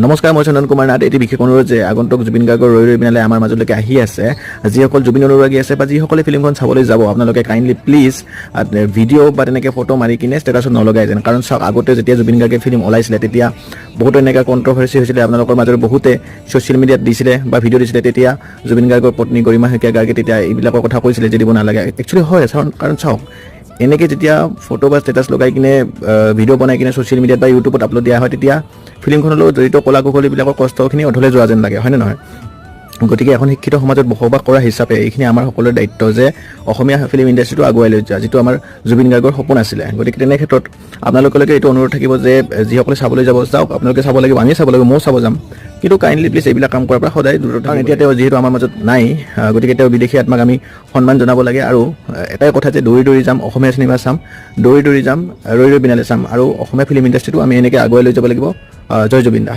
নমস্কাৰ, মই চন্দন কুমাৰ নাথ। এটি বিশেষ অনুৰোধ যে আগন্তুক জুবিন গাৰ্গৰ ৰৈ ৰৈ বিনালে আমাৰ মাজলৈকে আহি আছে। যিসকল জুবিন অনুৰাগী আছে বা যিসকলে ফিল্মখন চাবলৈ যাব, আপোনালোকে কাইণ্ডলি প্লিজ ভিডিঅ' বা তেনেকৈ ফটো মাৰি কিনে ষ্টেটাছত নলগাই যেন। কাৰণ চাওক, আগতে যেতিয়া জুবিন গাৰ্গে ফিল্ম ওলাইছিলে, তেতিয়া বহুতো এনেকুৱা কণ্ট্ৰভাৰ্চি হৈছিলে। আপোনালোকৰ মাজৰ বহুতে ছ'চিয়েল মিডিয়াত দিছিলে বা ভিডিঅ' দিছিলে। তেতিয়া জুবিন গাৰ্গৰ পত্নী গৰিমা শইকীয়া গাৰ্গে তেতিয়া এইবিলাকৰ কথা কৈছিলে যে দিব নালাগে। একচুৱেলি হয়, কাৰণ চাওক, এনেকৈ যেতিয়া ফটো বা ষ্টেটাছ লগাই কিনে, ভিডিঅ' বনাই কিনে ছ'চিয়েল মিডিয়াত বা ইউটিউবত আপলোড দিয়া হয়, তেতিয়া ফিল্মখনৰ লগত জড়িত কলা কুশলীবিলাকৰ কষ্টখিনি অথলে যোৱা যেন লাগে, হয়নে নহয়? গতিকে এখন শিক্ষিত সমাজত বসবাস কৰা হিচাপে এইখিনি আমাৰ সকলোৰে দায়িত্ব যে অসমীয়া ফিল্ম ইণ্ডাষ্ট্ৰিটো আগুৱাই লৈ যোৱা, যিটো আমাৰ জুবিন গাৰ্গৰ সপোন আছিলে। গতিকে তেনে ক্ষেত্ৰত আপোনালোকলৈকে এইটো অনুৰোধ থাকিব যে যিসকলে চাবলৈ যাব, যাওক। আপোনালোকে চাব লাগিব, আমিও চাব লাগিব, ময়ো চাব যাম। কিন্তু কাইণ্ডলি প্লিজ এইবিলাক কাম কৰাৰ পৰা সদায় দূৰত। কাৰণ এতিয়া তেওঁ যিহেতু আমাৰ মাজত নাই, গতিকে তেওঁ বিদেহী আত্মাক আমি সন্মান জনাব লাগে। আৰু এটাই কথা যে দৌৰি দৌৰি যাম, অসমীয়া চিনেমা চাম, দৌৰি দৌৰি যাম, ৰৈ ৰৈ বিনালে চাম আৰু অসমীয়া ফিল্ম ইণ্ডাষ্ট্ৰিটো আমি এনেকৈ আগুৱাই লৈ যাব লাগিব। জয় জুবিন দা।